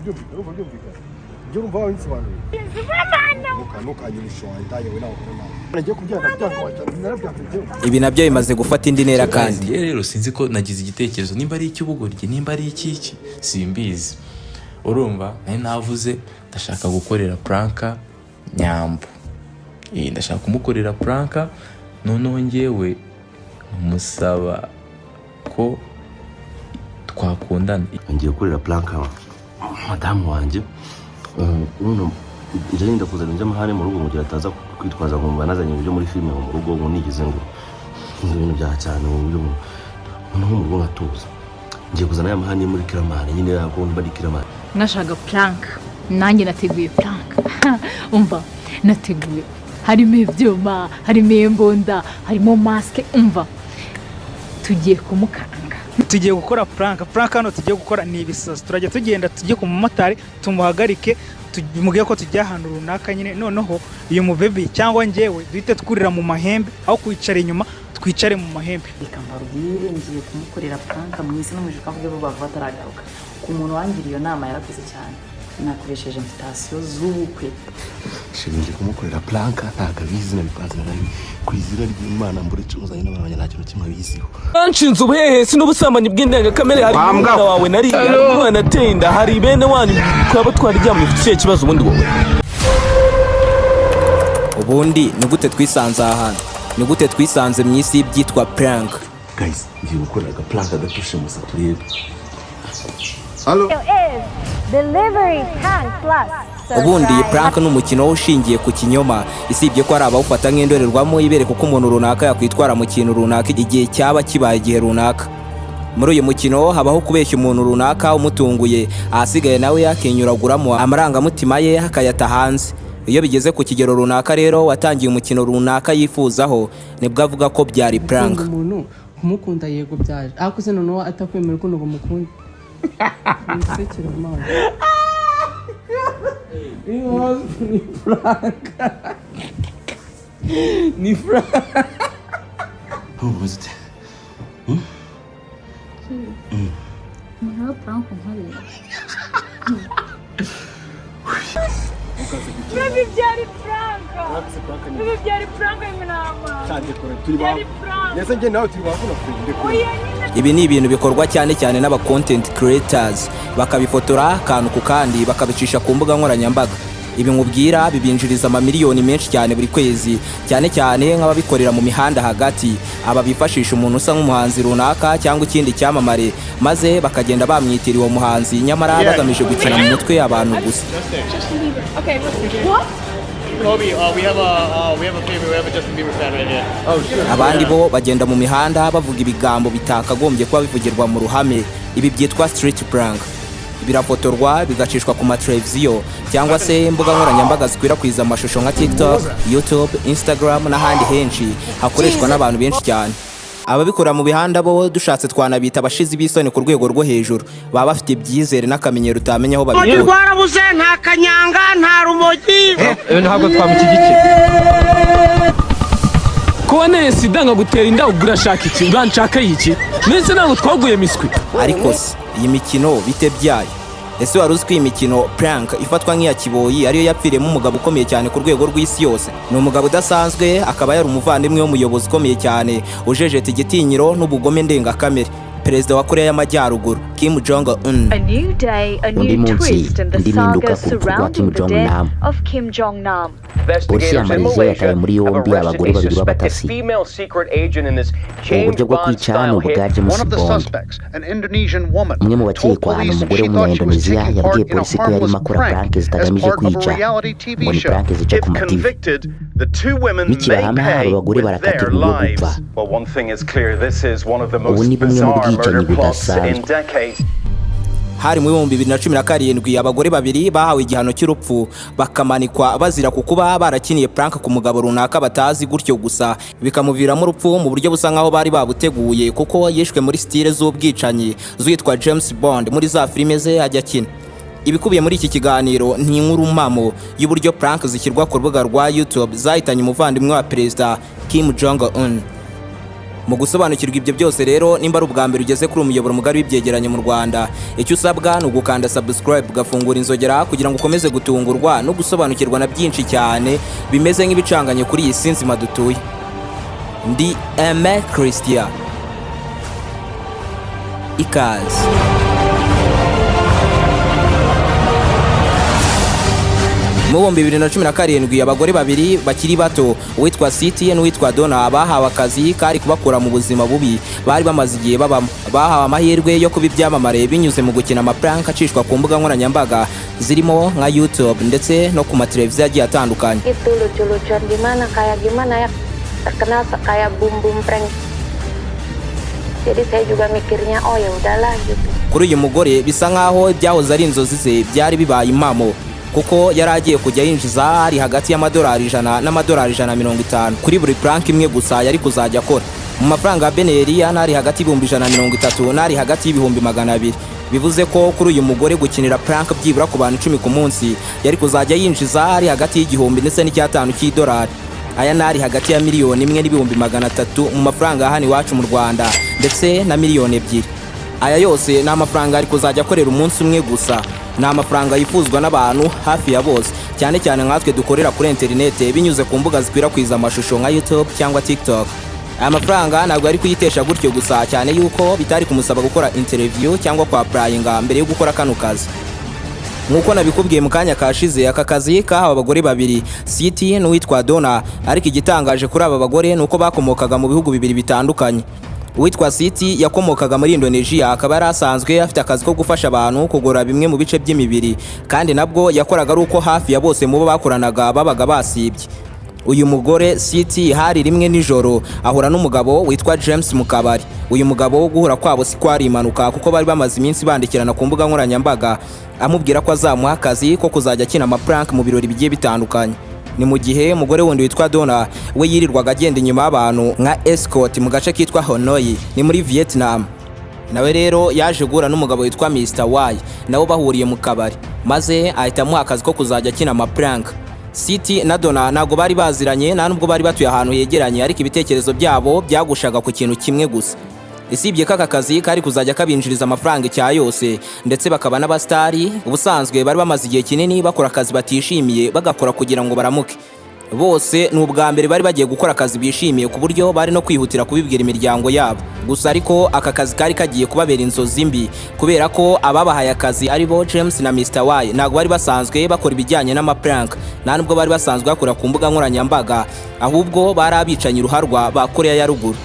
Byumvikana, urumva byumvikana? Ibyo urumva wabinsobanuriye? Ntukanyinishe wandaye we nawe nawe nagiye kubyanga, byanga wajya narabyanze njyewe. Ibi nabyo bimaze gufata indi ntera kandi. Njye rero sinzi ko nagize igitekerezo, nimba ari icy'ubugoryi, nimba ari icy'iki, simbizi. Urumva, nari navuze ndashaka gukorera prank Nyambo. Ndashaka kumukorera prank, noneho njyewe musaba ko twakundana. Ngiye gukorera prank madamu wanjye. Urumva njya yenda kuzana iby'amahane mu rugo, mu gihe ataza kwitwaza ngo mba nazanye ibyo muri filime ngo mu rugo, ngo nigeze ngo ibintu bya cyane mu buryo noneho mu rugo nkatuza. Ngiye kuzana ya mahane yo muri Kiramani nyine, yako mba ari Kiramani. Nashaka prank, nanjye nateguye prank. Umva, nateguye harimo ibyuma, harimo imbunda, harimo masike. Umva, tugiye kumukanga. Tugiye gukora prank. Prank hano tugiye gukora ni ibisazi. Turajya tugenda tujye ku mumotari, tumuhagarike, tumubwire ko tujya ahantu runaka nyine. Noneho uyu mubebi cyangwa njyewe duhite twurira mu mahembe, aho kwicara inyuma twicare mu mahembe. Reka mbabwire, ngiye kumukorera prank mu isi no mu ijuru, kavuge vuba vuba ataragaruka. Ku muntu wangiriye iyo nama, yarakoze cyane. Nakoresheje invitation z'ubukwe. Chérie, ngiye kumukorera prank, ntabwo abizi. Nabipanze narabi ku izina ry'Imana, mbura icuzanye n'abana banjye, nta kintu kimwe abiziho. Nshinze ubuhehesi n'ubusambanyi bw'indengakamere. Hari umwana wawe nari, hari umwana ateye inda, hari bene wanyu twaba twararyamye. Ufite ikihe kibazo ubundi wowe? Ubundi ni gute twisanze aha hantu? Ni gute twisanze mu isi y'ibyitwa prank? Guys, ngiye gukorera agaprank gatushe musa turebe. Halo. Delivery Prank Plus. Ubundi iyi prank ni umukino ushingiye ku kinyoma, isibye ko hari abawufata nk'indorerwamo ibereka uko umuntu runaka yakwitwara mu kintu runaka igihe cyaba kibaye igihe runaka. Muri uyu mukino habaho kubeshya umuntu runaka umutunguye, ahasigaye nawe yakinyuraguramo amarangamutima ye akayata hanze. Iyo bigeze ku kigero runaka rero, watangiye umukino runaka yifuzaho, nibwo avuga ko byari prank. Gukunda umuntu, kumukunda, yego byaje, ariko se noneho atakwemera urukundo ngo mukunde? Wisekere Mana. Ni prank, ni prank. Umeze ute? Umuntu wa prank nkorera. Baby, byari prank. Baby, byari prank y'inama. Turi ba Byari prank. Ndetse njye nawe turi bakuna feri, ndekure. Oya nyine. Ibi ni ibintu bikorwa cyane cyane n'aba content creators, bakabifotora akantu ku kandi, bakabicisha ku mbuga nkoranyambaga. Ibi nkubwira bibinjiriza amamiliyoni menshi cyane buri kwezi, cyane cyane nk'ababikorera mu mihanda hagati. Aba bifashisha umuntu usa nk'umuhanzi runaka cyangwa ikindi cyamamare, maze bakagenda bamwitira uwo muhanzi, nyamara bagamije gukina mu mutwe abantu gusa. Justin Bieber. Okay, what? Kobe, we have a favorite. We have a Justin Bieber fan right here. Abandi bo bagenda mu mihanda bavuga ibigambo bitakagombye kuba bivugirwa mu ruhame. Ibi byitwa street prank. Birafotorwa, bigacishwa ku mateleviziyo cyangwa se imbuga nkoranyambaga zikwirakwiza amashusho nka TikTok, YouTube, Instagram n'ahandi henshi hakoreshwa n'abantu benshi cyane. Ababikora mu mihanda bo dushatse twanabita abashizi b'isoni ku rwego rwo hejuru. Baba bafite ibyizere n'akamenyero utamenya aho babikura. Rwarabuze, nta kanyanga, nta rumogi. Ntabwo twamushyigikira. Kuba neye sida nkagutera inda, ubwo urashaka iki? Uranshaka iki? Ndetse ntabwo twaguye miswi. Ariko se iyi mikino bite byayo? Ese wari uzi ko iyi mikino prank ifatwa nk'iya kiboyi ariyo yapfiriyemo umugabo ukomeye cyane ku rwego rw'isi yose? Ni umugabo udasanzwe, akaba yari umuvandimwe w'umuyobozi ukomeye cyane ujejeta igitinyiro n'ubugome ndengakamere, perezida wa Korea y'Amajyaruguru Kim Jong Un. A new day, a Undi new munsi, twist in the indi mpinduka saga ku rupfu rwa Kim surrounding the Jong death Nam. of Kim Jong Nam. Polisi ya Malaysia yataye muri yombi abagore babiri b'abatasi. Ubu buryo bwo kwica ni ubwa James Bond. Umwe mu bakekwa ni umugore w'Umunyaindoneziya, yabwiye polisi ko yarimo akora prank zitagamije kwica, ngo ni prank zica ku ma TV. Nikibahama, aba bagore barakatirwa urwo gupfa. Ubu ni bumwe mu bwicanyi budasanzwe. Hari mu 2017, abagore babiri bahawe igihano cy'urupfu, bakamanikwa bazira ku kuba barakiniye prank ku mugabo runaka batazi gutyo gusa, bikamuviramo urupfu mu buryo busa nk'aho bari babuteguye, kuko yishwe muri style z'ubwicanyi z'uwitwa James Bond muri za filime ze ajya akina. Ibikubiye muri iki kiganiro ni inkuru mpamo y'uburyo prank zishyirwa ku rubuga rwa YouTube zahitanye umuvandimwe wa perezida Kim Jong Un. Mu gusobanukirwa ibyo byose rero, nimba ari ubwa mbere ugeze kuri umuyoboro mugari w'ibyegeranyo mu Rwanda, icyo usabwa ni ugukanda subscribe, ugafungura inzogera kugira ngo ukomeze gutungurwa no gusobanukirwa na byinshi cyane bimeze nk'ibicanganye kuri iyi si nzima dutuye. Ndi Aime Christian, ikaze. Mu 2017, abagore babiri bakiri bato, uwitwa Siti n'uwitwa Donna, bahawe akazi kari kubakura mu buzima bubi bari bamaze igihe babamo. Bahawe amahirwe yo kuba ibyamamare binyuze mu gukina amaprank acishwa ku mbuga nkoranyambaga zirimo nka YouTube ndetse no ku mateleviziyo agiye atandukanye. Itu lucu-lucuan gimana, kayak gimana ya, terkenal kayak boom boom prank. Jadi saya juga mikirnya, oh ya udahlah gitu. Kuri uyu mugore bisa nkaho ibyahoze ari inzozi ze byari bibaye impamo, kuko yari agiye kujya yinjiza ari hagati y'amadolari 100 n'amadolari 150 kuri buri prank imwe gusa yari kuzajya akora. Mu mafaranga ya beneri n'ari hagati y'ibihumbi 130 n'ari hagati y'ibihumbi 200. Bivuze ko kuri uyu mugore gukinira prank byibura ku bantu 10 ku munsi yari kuzajya yinjiza ari hagati y'igihumbi ndetse n'icyatanu cy'idolari. Aya n'ari hagati ya miliyoni 1 n'ibihumbi 300 mu mafaranga hano iwacu mu Rwanda ndetse na miliyoni 2. Aya yose ni amafaranga ari kuzajya akorera umunsi umwe gusa. Ni amafaranga yifuzwa n'abantu hafi ya bose, cyane cyane nkatwe dukorera kuri interinete binyuze ku mbuga zikwirakwiza amashusho nka YouTube cyangwa TikTok. Aya mafaranga ntabwo yari kuyitesha gutyo gusa, cyane yuko bitari kumusaba gukora interview cyangwa kwa applyinga mbere yo gukora kano kazi. Nk'uko nabikubwiye mu kanya kashize, aka kazi kahawe abagore babiri, Siti n'uwitwa Donna. Ariko igitangaje kuri aba bagore ni uko bakomokaga mu bihugu bibiri bitandukanye. Uwitwa Siti yakomokaga muri Indonesia, akaba yari asanzwe afite akazi ko gufasha abantu kugorora bimwe mu bice by'imibiri, kandi nabwo yakoraga ari uko hafi ya bose mu bo bakoranaga babaga basibye. Uyu mugore Siti hari rimwe nijoro ahura n'umugabo witwa James mu kabari. Uyu mugabo wo guhura kwabo si kwari impanuka, kuko bari bamaze iminsi bandikirana ku mbuga nkoranyambaga, amubwira ko azamuha akazi ko kuzajya akina amaprank mu birori bigiye bitandukanye. Ni mu gihe umugore wundi witwa Donna we yirirwaga agenda inyuma y'abantu nka escort mu gace kitwa Hanoi, ni muri Vietnam. Nawe rero yaje guhura n'umugabo witwa Mr Y, nabo bahuriye mu kabari, maze ahita amuha akazi ko kuzajya akina amaprank. Siti na Donna ntabwo bari baziranye, nta nubwo bari batuye ahantu hegeranye, ariko ibitekerezo byabo byagushaga ku kintu kimwe gusa. Isibye ko aka kazi kari kuzajya kabinjiriza amafaranga icya yose ndetse bakaba n'abasitari, ubusanzwe bari bamaze igihe kinini bakora akazi batishimiye, bagakora kugira ngo baramuke. Bose ni ubwa mbere bari bagiye gukora akazi bishimiye, ku buryo bari no kwihutira kubibwira imiryango yabo. Gusa ariko aka kazi kari kagiye kubabera inzozi mbi, kubera ko ababahaye akazi ari bo James na Mr Y ntabwo bari basanzwe bakora ibijyanye n'amaprank, nta nubwo bari basanzwe bakora ku mbuga nkoranyambaga, ahubwo bari abicanyi ruharwa ba Korea ya Ruguru.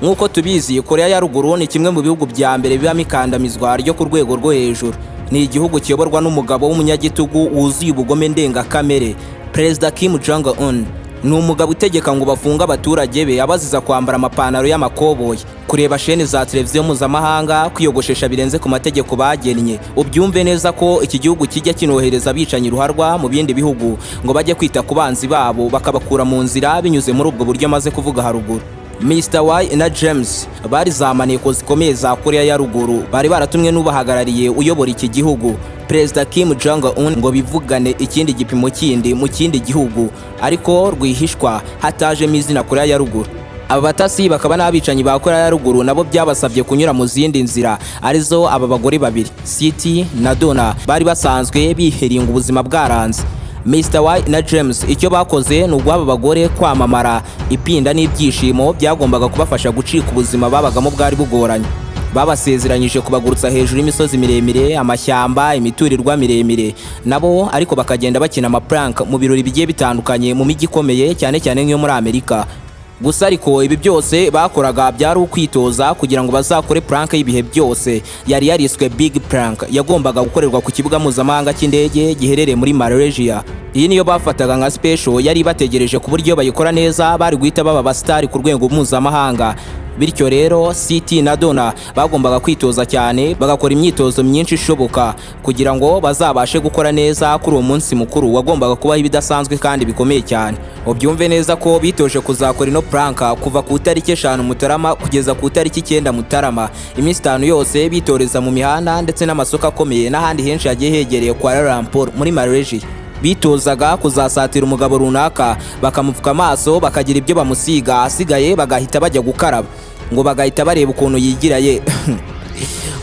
Nk'uko tubizi, Korea ya Ruguru ni kimwe mu bihugu bya mbere bibamo ikandamizwa ryo ku rwego rwo hejuru. Ni igihugu kiyoborwa n'umugabo w'umunyagitugu wuzuye ubugome ndengakamere, Perezida Kim Jong Un. Ni umugabo utegeka ngo bafunge abaturage be abaziza kwambara amapantaro y'amakoboyi, kureba sheni za televiziyo mpuzamahanga, kwiyogoshesha birenze ku mategeko bagennye. Ubyumve neza ko iki gihugu kijya kinohereza abicanyi ruharwa mu bindi bihugu ngo bajye kwita ku banzi babo, bakabakura mu nzira binyuze muri ubwo buryo maze kuvuga haruguru. Mr Y na James bari za maneko zikomeye za Korea ya Ruguru, bari baratumwe n'ubahagarariye uyobora iki gihugu, Perezida Kim Jong Un, ngo bivugane ikindi gipimo kindi mu kindi gihugu, ariko rwihishwa hatajemo izina Korea ya Ruguru. Aba batasi bakaba n'abicanyi ba Korea ya Ruguru nabo byabasabye kunyura mu zindi nzira, arizo aba bagore babiri Siti na Donna bari basanzwe biheringa ubuzima bwaranze. Mr Y na James icyo bakoze ni uguha aba bagore kwamamara, ipinda n'ibyishimo byagombaga kubafasha gucika ubuzima babagamo bwari bugoranye. Babasezeranyije kubagurutsa hejuru y'imisozi miremire, amashyamba, imiturirwa miremire, nabo ariko bakagenda bakina amaprank mu birori bigiye bitandukanye mu mijyi ikomeye, cyane cyane nk'iyo muri Amerika. Gusa ariko ibi byose bakoraga byari ukwitoza kugira ngo bazakore prank y'ibihe byose yari yariswe Big Prank, yagombaga gukorerwa ku kibuga mpuzamahanga cy'indege giherereye muri Malaysia. Iyi niyo bafataga nka special yari ibategereje, ku buryo bayikora neza bari guhita baba abasitari ku rwego mpuzamahanga. Bityo rero Siti na Donna bagombaga kwitoza cyane, bagakora imyitozo myinshi ishoboka kugira ngo bazabashe gukora neza kuri uwo munsi mukuru wagombaga kubaho ibidasanzwe kandi bikomeye cyane. Ubyumve neza ko bitoje kuzakora ino prank kuva ku itariki 5 Mutarama kugeza ku itariki 9 Mutarama, iminsi 5 yose bitoreza mu mihanda ndetse n'amasoko akomeye n'ahandi henshi hagiye hegereye Kuala Lumpur muri Malaysia. Bitozaga kuzasatira umugabo runaka, bakamupfuka amaso, bakagira ibyo bamusiga, ahasigaye bagahita bajya gukaraba, ngo bagahita bareba ukuntu yigira ye,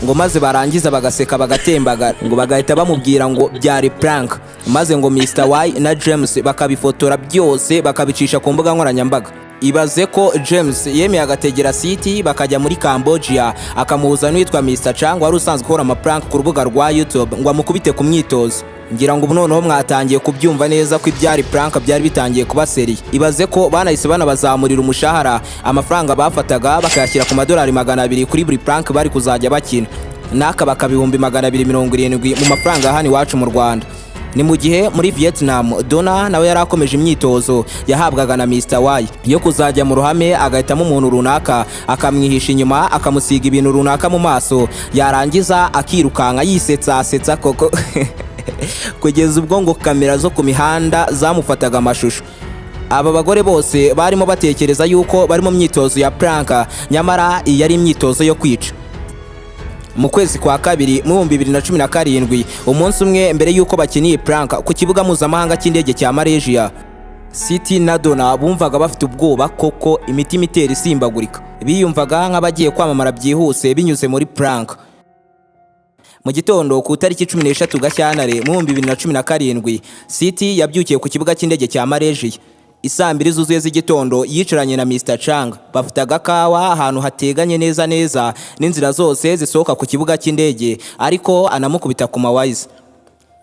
ngo maze barangiza bagaseka bagatembagara, ngo bagahita bamubwira ngo byari prank, maze ngo Mr Y na James bakabifotora byose bakabicisha ku mbuga nkoranyambaga. Ibaze ko James yemeye agategera City bakajya muri Cambodia, akamuhuza n'uwitwa Mr Chang wari usanzwe ukora amaprank ku rubuga rwa YouTube ngo amukubite ku myitozo. Ngira ngo ubu noneho mwatangiye kubyumva neza ko ibyari prank byari bitangiye kuba sérieux. Ibaze ko banahise banabazamurira umushahara, amafaranga bafataga bakayashyira ku madolari 200 kuri buri prank bari kuzajya bakina, n'aka bakaba 270,000 mu mafaranga hano iwacu mu Rwanda. Ni mu gihe muri Vietnam Donna nawe yari akomeje imyitozo yahabwaga na Mr Y yo kuzajya mu ruhame agahitamo umuntu runaka, akamwihisha inyuma, akamusiga ibintu runaka mu maso, yarangiza akirukanka yisetsa asetsa koko, kugeza ubwo ngo kamera zo ku mihanda zamufataga amashusho. Aba bagore bose barimo batekereza yuko bari mu myitozo ya prank, nyamara iyi yari imyitozo yo kwica. Mu kwezi kwa kabiri mu 2017, umunsi umwe mbere y'uko bakiniye prank ku kibuga mpuzamahanga cy'indege cya Malaysia, City na Donna bumvaga bafite ubwoba koko, imitima itera isimbagurika. Biyumvaga nk'abagiye kwamamara byihuse binyuze muri prank. Mu gitondo ku itariki 13 Gashyantare mu 2017, City yabyukiye ku kibuga cy'indege cya Malaysia isaa 2 zuzuye z'igitondo. Yicaranye na Mr Chang bafite agakawa ahantu hateganye neza neza n'inzira zose zisohoka ku kibuga cy'indege, ariko anamukubita ku mawayizi.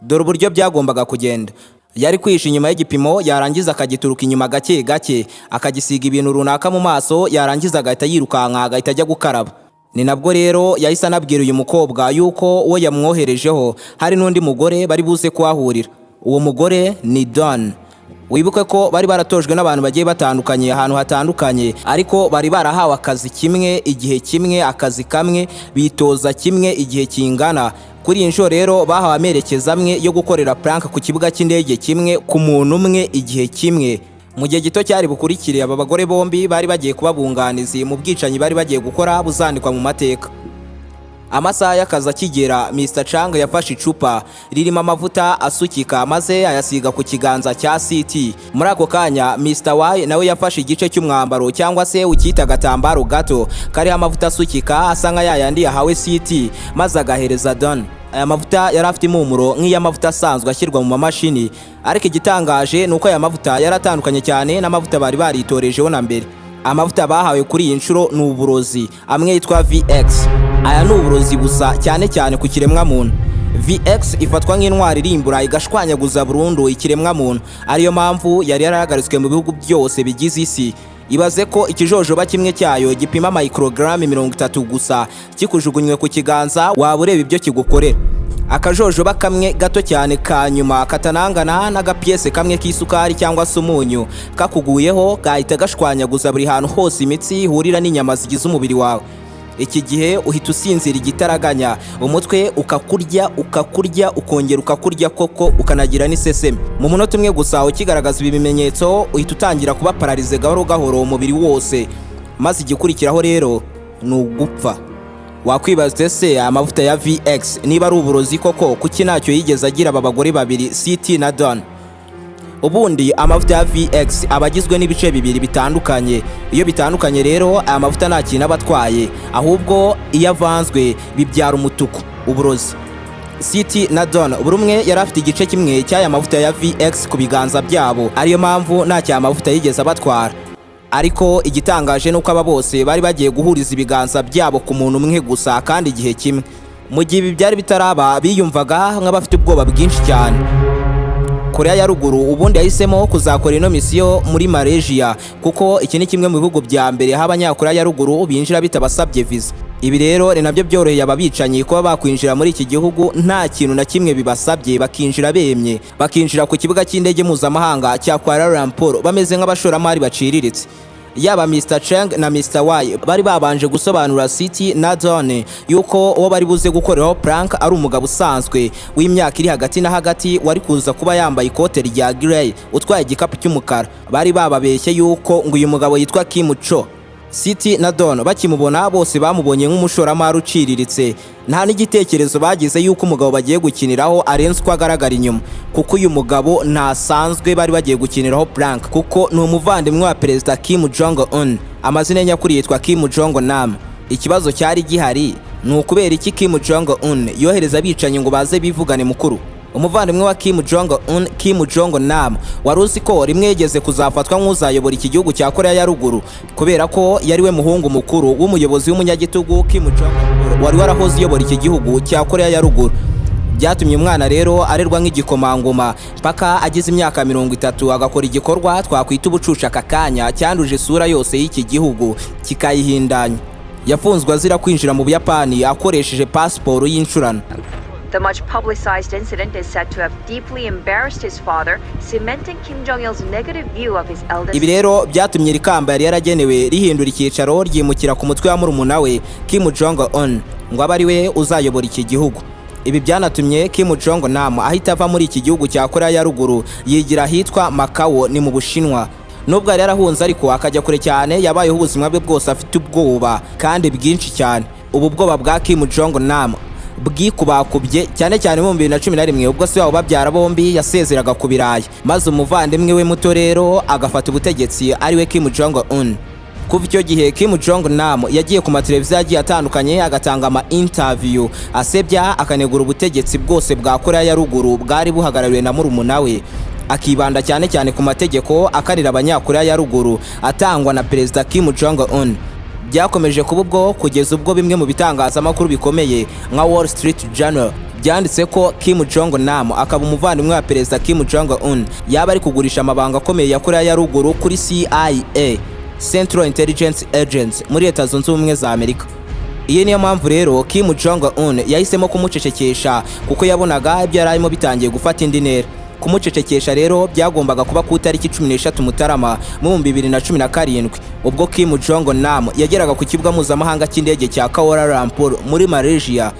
Dore uburyo byagombaga kugenda: yari kwihisha inyuma y'igipimo, yarangiza akagituruka inyuma gake gake, akagisiga ibintu runaka mu maso, yarangiza agahita yirukanka, agahita ajya gukaraba. Ni nabwo rero yahise anabwira uyu mukobwa yuko uwo yamwoherejeho hari n'undi mugore bari buze kuhahurira. Uwo mugore ni Don. Wibuke ko bari baratojwe n'abantu bagiye batandukanye ahantu hatandukanye, ariko bari barahawe akazi kimwe igihe kimwe, akazi kamwe bitoza kimwe igihe kingana. Kuri iyi nshuro rero bahawe amerekezo amwe yo gukorera prank ku kibuga cy'indege kimwe, ku muntu umwe, igihe kimwe, mu gihe gito cyari bukurikire. Aba bagore bombi bari bagiye kuba bunganizi mu bwicanyi bari bagiye gukora buzandikwa mu mateka. Amasaha y'akazi akigera, Mr Chang yafashe icupa ririmo amavuta asukika maze ayasiga ku kiganza cya City. Muri ako kanya Mr Y nawe yafashe igice cy'umwambaro, cyangwa se ukita agatambaro gato kariho amavuta asukika asa nka yayandi yahawe City, maze agahereza Don. Aya mavuta yari afite impumuro nk'iy'amavuta asanzwe ashyirwa mu mamashini, ariko igitangaje ni uko aya mavuta yari atandukanye cyane n'amavuta bari baritorejeho na mbere. Amavuta bahawe kuri iyi nshuro ni uburozi, amwe yitwa VX. Aya ni uburozi busa cyane cyane ku kiremwamuntu. VX ifatwa nk'intwari irimbura igashwanyaguza burundu ikiremwamuntu, ariyo mpamvu yari yarahagaritswe mu bihugu byose bigize isi. Ibaze ko ikijojoba kimwe cyayo gipima microgram 30 gusa, kikujugunywe ku kiganza waba ureba ibyo kigukorera. Akajojoba kamwe gato cyane ka nyuma katanangana n'agapiyese kamwe k'isukari cyangwa se umunyu, kakuguyeho gahita gashwanyaguza buri hantu hose imitsi ihurira n'inyama zigize umubiri wawe. Iki gihe uhita usinzira igitaraganya, umutwe ukakurya, ukakurya, ukongera ukakurya koko, ukanagira n'iseseme. Mu munota umwe gusa ukigaragaza ibi bimenyetso, uhita utangira kuba paralysé gahoro gahoro umubiri wose, maze igikurikiraho rero ni ugupfa. Wakwibaza ese amavuta ya VX niba ari uburozi koko, kuki ntacyo yigeze agira aba bagore babiri CT na Don? Ubundi amavuta ya VX aba agizwe n'ibice bibiri bitandukanye. Iyo bitandukanye rero, aya mavuta nta kintu aba atwaye, ahubwo iyo avanzwe bibyara umutuku, uburozi. CT na Don buri umwe yari afite igice kimwe cy'aya mavuta ya VX ku biganza byabo, ariyo mpamvu nta cya mavuta yigeze abatwara. Ariko igitangaje ni uko aba bose bari bagiye guhuriza ibiganza byabo ku muntu umwe gusa kandi igihe kimwe. Mu gihe ibi byari bitaraba, biyumvaga nk'abafite ubwoba bwinshi cyane. Korea ya Ruguru ubundi yahisemo kuzakora ino misiyo muri Malaysia, kuko iki ni kimwe mu bihugu bya mbere aho Abanyakoreya ya Ruguru binjira bitabasabye visa. Ibi rero ni nabyo byoroheye aba bicanyi kuba bakwinjira muri iki gihugu nta kintu na kimwe bibasabye, bakinjira bemye, bakinjira ku kibuga cy'indege mpuzamahanga cya Kuala Lumpur bameze nk'abashoramari baciriritse. Yaba Mr Cheng na Mr Y bari babanje gusobanura City na Don yuko uwo bari buze gukoreraho prank ari umugabo usanzwe w'imyaka iri hagati na hagati, wari kuza kuba yambaye ikote rya grey, utwaye igikapu cy'umukara. Bari bababeshye yuko ngo uyu mugabo yitwa Kim Cho. Siti na Don bakimubona, bose bamubonye nk'umushoramari uciriritse. Nta n'igitekerezo bagize yuko umugabo bagiye gukiniraho arenze uko agaragara inyuma, kuko uyu mugabo ntasanzwe bari bagiye gukiniraho prank, kuko ni umuvandimwe wa Perezida Kim Jong Un. Amazina ye nyakuri yitwa Kim Jong Nam. Ikibazo cyari gihari ni ukubera iki Kim Jong Un yohereza abicanyi ngo baze bivugane mukuru? Umuvandimwe wa Kim Jong Un, Kim Jong Nam, wari uzi ko rimwe yigeze kuzafatwa nk'uzayobora iki gihugu cya Korea ya Ruguru, kubera ko yari we muhungu mukuru w'umuyobozi w'umunyagitugu Kim Jong Un wari warahoze uyobora iki gihugu cya Korea ya Ruguru. Byatumye umwana rero arerwa nk'igikomangoma mpaka agize imyaka 30, agakora igikorwa twakwita ubucucu aka kanya, cyanduje isura yose y'iki gihugu kikayihindanya. Yafunzwe azira kwinjira mu Buyapani akoresheje pasiporo y'incurano. The much publicized incident is said to have deeply embarrassed his father, cementing Kim Jong il's negative view of his eldest. Ibi rero byatumye iri kamba yari yaragenewe rihindura icyicaro, ryimukira ku mutwe wa murumuna we Kim Jong Un, ngo abe ari we uzayobora iki gihugu. Ibi byanatumye Kim Jong Nam ahita ava muri iki gihugu cya Korea ya Ruguru, yigira ahitwa Macau, ni mu Bushinwa. Nubwo yari yarahunze ariko akajya kure cyane, yabayeho ubuzima bwe bwose afite ubwoba kandi bwinshi cyane. Ubu bwoba bwa Kim Jong Nam bwikubakubye cyane cyane mu 2011, ubwo se wabo babyara bombi yasezeraga ku birayi, maze umuvandimwe we muto rero agafata ubutegetsi, ariwe Kim Jong Un. Kuva icyo gihe, Kim Jong Nam yagiye ku mateleviziyo agiye atandukanye, agatanga ama interview asebya, akanegura ubutegetsi bwose bwa Korea ya Ruguru bwari buhagarariwe na murumuna we, akibanda cyane cyane ku mategeko akarira Abanyakoreya ya Ruguru atangwa na Perezida Kim Jong Un. Byakomeje kuba ubwo kugeza ubwo bimwe mu bitangazamakuru bikomeye nka Wall Street Journal byanditse ko Kim Jong Nam, akaba umuvandimwe wa Perezida Kim Jong Un, yaba ari kugurisha amabanga akomeye ya Korea ya Ruguru kuri CIA, Central Intelligence Agency, muri Leta Zunze Ubumwe za Amerika. Iyi niyo mpamvu rero Kim Jong Un yahisemo kumucecekesha, kuko yabonaga ibyo yari arimo bitangiye gufata indi ntera. Kumucecekesha rero byagombaga kuba ku itariki 13 Mutarama mu 2017, ubwo Kim Jong Nam yageraga ku kibuga mpuzamahanga cy'indege cya Kuala Lumpur muri Malaysia.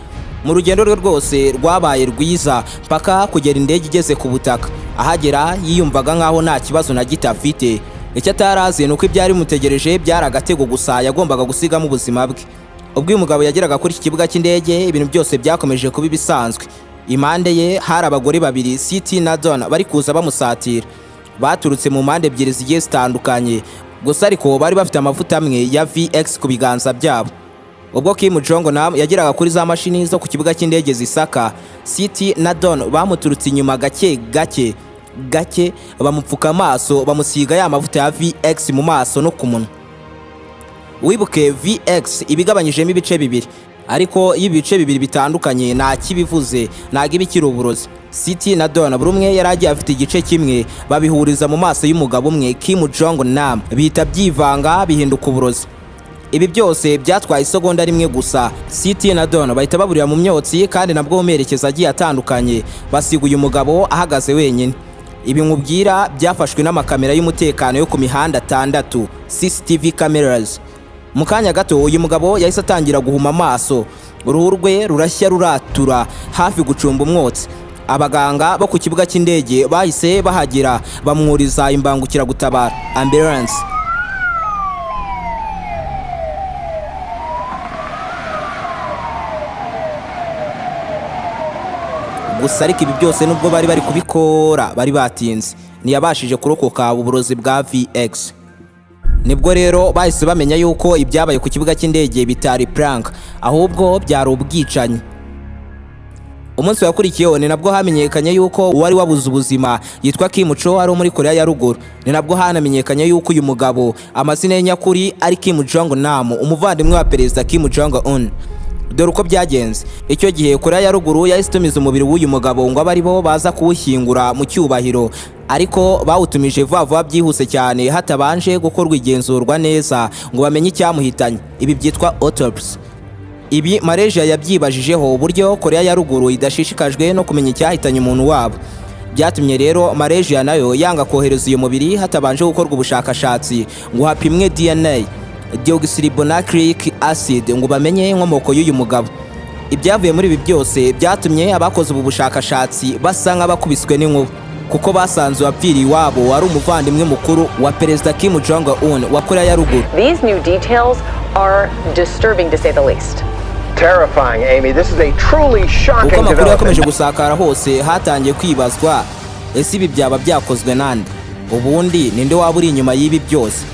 Mu rugendo rwe rwose rwabaye rwiza mpaka kugera indege igeze ku butaka. Ahagera yiyumvaga nk'aho nta kibazo na gito afite. Icyo atari azi ni uko ibyari bimutegereje byari agatego gusa yagombaga gusigamo ubuzima bwe. Ubwo uyu mugabo yageraga kuri iki kibuga cy'indege, ibintu byose byakomeje kuba ibisanzwe. Impande ye hari abagore babiri, Siti na Donna, bari kuza bamusatira, baturutse mu mpande ebyiri zigiye zitandukanye. Gusa ariko bari bafite amavuta amwe ya VX ku biganza byabo. Ubwo Kim Jong Nam yageraga kuri za mashini zo ku kibuga cy'indege zisaka, Siti na Don bamuturutse inyuma gake gake gake, bamupfuka amaso, bamusiga ya mavuta ya VX mu maso no ku munwa. Wibuke, VX iba igabanyijemo ibice bibiri, ariko iyo ibice bibiri bitandukanye nta kibivuze, ntabwo iba ikiri uburozi. Siti na Don buri umwe yari agiye afite igice kimwe, babihuriza mu maso y'umugabo umwe, Kim Jong Nam, bihita byivanga bihinduka uburozi. Ibi byose byatwaye isegonda rimwe gusa. Siti na Don bahita baburira mu myotsi, kandi nabwo mu merekezo agiye atandukanye, basiga uyu mugabo ahagaze wenyine. Ibi nkubwira byafashwe n'amakamera y'umutekano yo ku mihanda atandatu, CCTV cameras. Mu kanya gato uyu mugabo yahise atangira guhuma amaso, uruhu rwe rurashya, ruratura, hafi gucumba umwotsi. Abaganga bo ku kibuga cy'indege bahise bahagera, bamwuriza imbangukiragutabara, ambulance. Gusa ariko ibi byose, nubwo bari bari kubikora, bari batinze, ntiyabashije kurokoka uburozi bwa VX. Nibwo rero bahise bamenya yuko ibyabaye ku kibuga cy'indege bitari prank, ahubwo byari ubwicanyi. Umunsi wakurikiyeho ni nabwo hamenyekanye yuko uwari wabuze ubuzima yitwa Kim Cho, ari muri Korea ya Ruguru. Ni nabwo hanamenyekanye yuko uyu mugabo amazina ye nyakuri ari Kim Jong Nam, umuvandimwe wa Perezida Kim Jong Un. Dore uko byagenze. Icyo gihe Korea ya Ruguru yahise itumiza umubiri w'uyu mugabo ngo abe ari bo baza kuwushyingura mu cyubahiro, ariko bawutumije vuba vuba byihuse cyane, hatabanje gukorwa igenzurwa neza ngo bamenye icyamuhitanye. Ibi byitwa autopsy. Ibi Malaysia yabyibajijeho, uburyo Korea ya Ruguru idashishikajwe no kumenya icyahitanye umuntu wabo. Byatumye rero Malaysia nayo yanga kohereza uyu mubiri hatabanje gukorwa ubushakashatsi ngo hapimwe DNA, deoxyribonucleic acid, ngo bamenye inkomoko y'uyu mugabo. Ibyavuye muri ibi byose byatumye abakoze ubu bushakashatsi basa nk'abakubiswe n'inkuba. Kuko basanze uwapfiriye iwabo wari umuvandimwe mukuru wa Perezida Kim Jong Un wa Korea ya Ruguru. These new details are disturbing, to say the least. Terrifying, Amy. This is a truly shocking Uko amakuru yakomeje development. Gusakara hose, hatangiye kwibazwa: ese ibi byaba byakozwe nande? Ubundi ninde waba uri inyuma y'ibi byose?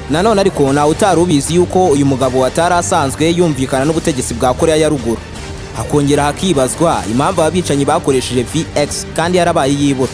Nanone ariko ntawe utari ubizi yuko uyu mugabo atari asanzwe yumvikana n'ubutegetsi bwa Korea ya Ruguru. Hakongera hakibazwa impamvu aba bicanyi bakoresheje VX kandi yarabaye yibura.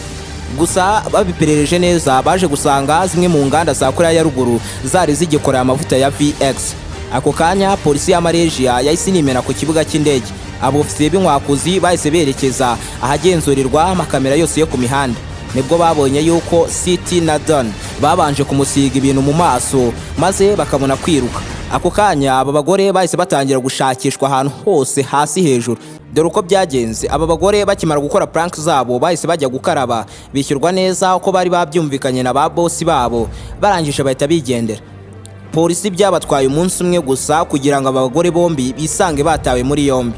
Gusa babiperereje neza, baje gusanga zimwe mu nganda za Korea ya Ruguru zari zigikorera amavuta ya VX. Ako kanya polisi ya Malaysia yahise inimena ku kibuga cy'indege. Abofisiye b'inkwakuzi bahise berekeza ahagenzurirwa amakamera yose yo ku mihanda. Nibwo babonye yuko Siti na Don babanje kumusiga ibintu mu maso maze bakabona kwiruka. Ako kanya aba bagore bahise batangira gushakishwa ahantu hose, hasi hejuru. Dore uko byagenze: aba bagore bakimara gukora prank zabo, bahise bajya gukaraba, bishyurwa neza uko bari babyumvikanye na ba bosi babo, barangije bahita bigendera. Polisi byabatwaye umunsi umwe gusa kugira ngo aba bagore bombi bisange batawe muri yombi.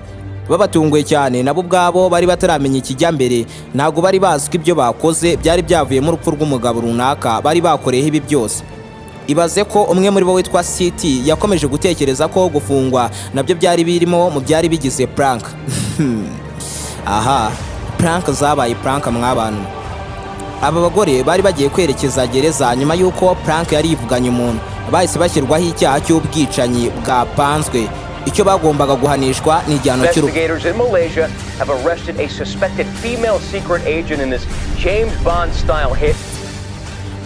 Babatunguye cyane, nabo ubwabo bari bataramenya ikijya mbere. Ntabwo bari bazi ko ibyo bakoze byari byavuyemo urupfu rw'umugabo runaka bari bakoreyeho ibi byose. Ibaze ko umwe muri bo witwa Siti yakomeje gutekereza ko gufungwa nabyo byari birimo mu byari bigize prank. Aha prank zabaye prank mwabantu. Aba bagore bari bagiye kwerekeza gereza nyuma y'uko prank yari yivuganye umuntu. Bahise bashyirwaho icyaha cy'ubwicanyi bwapanzwe. Icyo bagombaga guhanishwa ni igihano cy'urupfu. Investigators in Malaysia have arrested a suspected female secret agent in this James Bond style hit.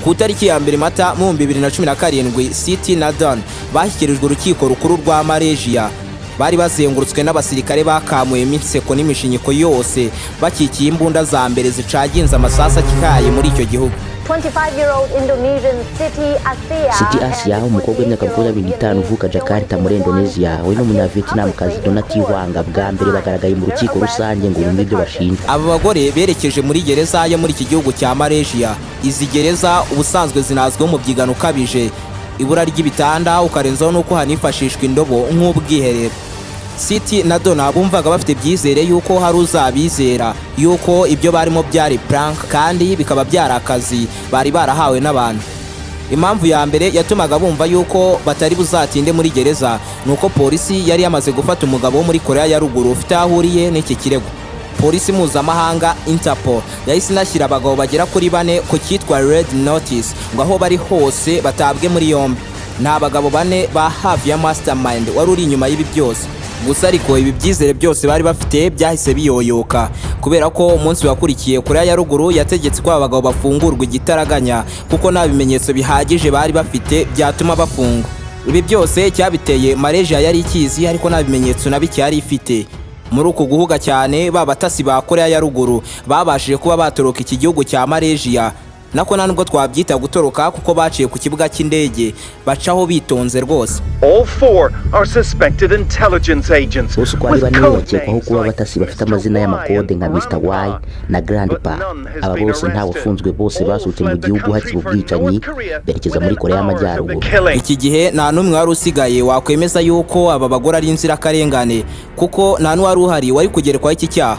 Ku itariki ya 1 Mata mu 2017, Siti na Don bashyikirijwe urukiko rukuru rwa Malaysia. Bari bazengurutswe n'abasirikare bakamuyemo inseko n'imishinyiko yose, bakikiye imbunda za mbere zicaginze amasasu atyaye muri icyo gihugu. 25-year-old Indonesian Siti Asia. Siti Asia, umukobwa w'imyaka 25 uvuka Jakarta muri Indonesia, we n'Umunyavietnamkazi Donati Wanga bwa mbere bagaragaye mu rukiko rusange ngo bumve ibyo bashinjwa. Aba bagore berekeje muri gereza yo muri iki gihugu cya Malaysia. Izi gereza ubusanzwe zinazwiho umubyigano ukabije, ibura ry'ibitanda, ukarenzaho n'uko hanifashishwa indobo nk'ubwiherero. Siti na Dona bumvaga bafite ibyizere yuko hari uzabizera yuko ibyo barimo byari prank, kandi bikaba byari akazi bari barahawe n'abantu. Impamvu ya mbere yatumaga bumva yuko batari buzatinde muri gereza ni uko polisi yari yamaze gufata umugabo wo muri Korea ya Ruguru ufite aho ahuriye n'iki kirego. Polisi mpuzamahanga Interpol yahise inashyira abagabo bagera kuri bane ku cyitwa red notice, ngo aho bari hose batabwe muri yombi. Ni abagabo bane ba hafi ya mastermind wari uri inyuma y'ibi byose. Gusa ariko ibi byizere byose bari bafite byahise biyoyoka, kubera ko umunsi wakurikiye Korea ya Ruguru yategetse ko aba bagabo bafungurwa igitaraganya, kuko nta bimenyetso bihagije bari bafite byatuma bafungwa. Ibi byose cyabiteye Malaysia yari ikizi, ariko nta bimenyetso na bike yari ifite. Muri uku guhuga cyane, ba batasi ba Korea ya Ruguru babashije kuba batoroka iki gihugu cya Malaysia. Nako nta nubwo twabyita gutoroka, kuko baciye ku kibuga cy'indege, bacaho bitonze rwose. All four are suspected intelligence agents Bose uko ari with bane code bakekwaho names kuba abatasi bafite amazina y'amakode nka Mr Y na Grandpa. Aba bose ntawe ufunzwe, bose basohotse mu gihugu hakiba ubwicanyi, berekeza muri Korea y'Amajyaruguru. Iki gihe nta n'umwe wari usigaye wakwemeza yuko aba bagore ari inzirakarengane, kuko nta n'uwari uhari wari kugerekwaho iki cyaha.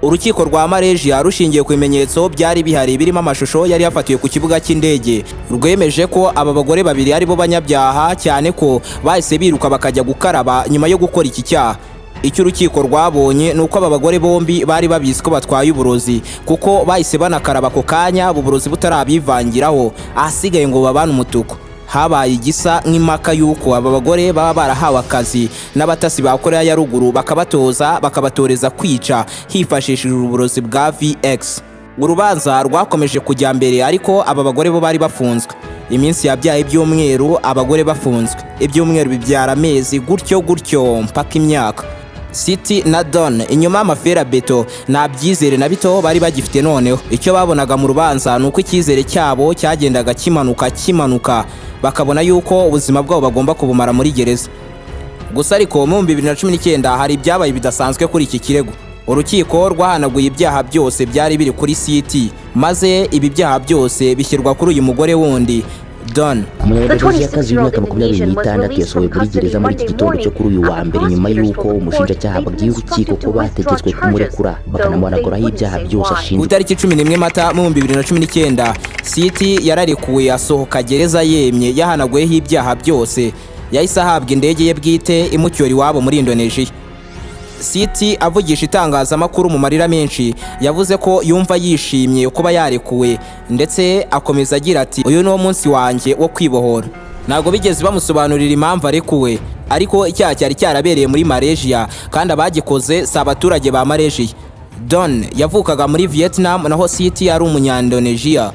Urukiko rwa Malaysia, rushingiye ku bimenyetso byari bihari birimo amashusho yari yafatiwe ku kibuga cy'indege, rwemeje ko aba bagore babiri ari bo banyabyaha, cyane ko bahise biruka bakajya gukaraba nyuma yo gukora iki cyaha. Icyo urukiko rwabonye ni uko aba bagore bombi bari babizi ko batwaye uburozi, kuko bahise banakaraba ako kanya ubu burozi butarabivangiraho, ahasigaye ngo babane umutuku. Habaye igisa nk'impaka y'uko aba bagore baba barahawe akazi n'abatasi ba Korea ya Ruguru, bakabatoza, bakabatoreza kwica hifashishijwe uburozi bwa VX. Urubanza rwakomeje kujya mbere, ariko aba bagore bo bari bafunzwe. Iminsi yabyaye ibyumweru, abagore bafunzwe, ibyumweru bibyara amezi, gutyo gutyo mpaka imyaka. Siti na Don inyuma y'amaferabeto nta byizere na bito bari bagifite. Noneho icyo babonaga mu rubanza ni uko icyizere cyabo cyagendaga kimanuka kimanuka, bakabona yuko ubuzima bwabo bagomba kubumara muri gereza. Gusa ariko mu 2019 hari ibyabaye bidasanzwe kuri iki kirego. Urukiko rwahanaguye ibyaha byose byari biri kuri Siti, maze ibi byaha byose bishyirwa kuri uyu mugore wundi Don. Umunyaindoneziyakazi w'imyaka 26 yasohowe muri gereza muri iki gitondo cyo kuri uyu wa mbere, nyuma y'uko umushinjacyaha abwiye urukiko ko bategetswe kumurekura bakanamuhanaguraho ibyaha byose Ku ashinjwa. itariki 11 Mata mu 2019, Siti yararekuwe, asohoka gereza yemye, yahanaguweho ibyaha byose. Yahise ahabwa indege ye bwite imucyura iwabo muri Indonesia. Siti avugisha itangazamakuru mu marira menshi, yavuze ko yumva yishimye kuba yarekuwe, ndetse akomeza agira ati: "Uyu ni wo munsi wanjye wo kwibohora." Ntabwo bigeze bamusobanurira impamvu arekuwe, ariko icyaha cyari cyarabereye muri Malaysia kandi abagikoze si abaturage ba Malaysia. Don yavukaga muri Vietnam, naho Siti ari umunyandonesia.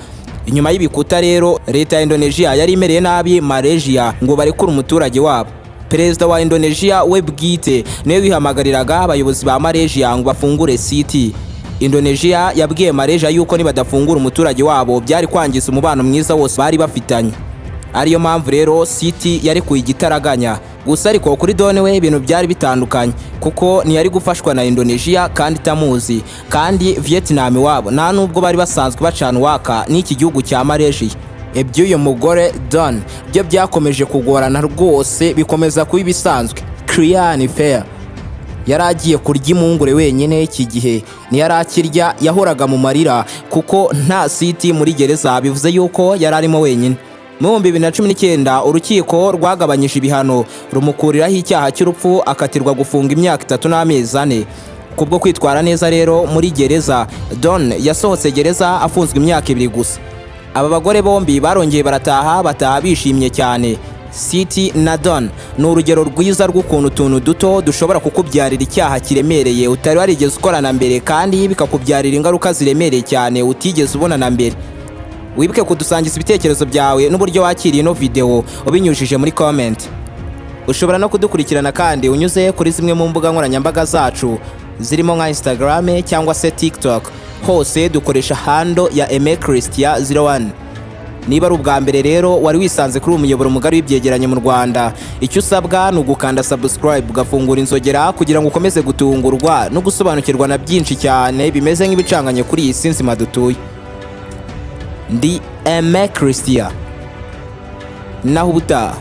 Inyuma y'ibikuta rero, leta ya Indonesia yari imereye nabi Malaysia ngo barekure umuturage wabo. Perezida wa Indonesia we bwite niwe wihamagariraga abayobozi ba Malaysia ngo bafungure Siti. Indonesia yabwiye Malaysia yuko nibadafungura umuturage wabo byari kwangiza umubano mwiza wose bari bafitanye. Ariyo mpamvu rero Siti yarekuye igitaraganya. Gusa ariko kuri Don we ibintu byari bitandukanye, kuko ntiyari gufashwa na Indonesia kandi itamuzi, kandi Vietnam iwabo nta nubwo bari basanzwe bacana uwaka n'iki gihugu cya Malaysia. Iby'uyu mugore Don byo byakomeje kugorana rwose, bikomeza kuba ibisanzwe. Clear fair, yari agiye kurya impungure wenyine. Iki gihe ntiyari akirya, yahoraga mu marira kuko nta Siti muri gereza, bivuze yuko yari arimo wenyine. Mu 2019 urukiko rwagabanyije ibihano, rumukuriraho icyaha cy'urupfu, akatirwa gufunga imyaka 3 n'amezi 4 kubwo kwitwara neza. Rero muri gereza, Don yasohotse gereza afunzwe imyaka 2 gusa. Aba bagore bombi barongeye barataha, bataha bishimye cyane. Siti na Don ni urugero rwiza rw'ukuntu utuntu duto dushobora kukubyarira icyaha kiremereye utari warigeze ukorana mbere, kandi bikakubyarira ingaruka ziremereye cyane utigeze ubona na mbere. Wibuke kudusangiza ibitekerezo byawe n'uburyo wakiriye ino video ubinyujije muri comment. Ushobora no kudukurikirana kandi unyuze kuri zimwe mu mbuga nkoranyambaga zacu zirimo nka Instagram cyangwa se TikTok. Hose dukoresha handle ya Aime Christian 01. Niba ari ubwa mbere rero wari wisanze kuri uyu muyoboro mugari w'ibyegeranyo mu Rwanda, icyo usabwa ni ugukanda subscribe, ugafungura inzogera kugira ngo ukomeze gutungurwa no gusobanukirwa na byinshi cyane bimeze nk'ibicanganye kuri iyi si nzima dutuye. Ndi Aime Christian, naho ubutaha.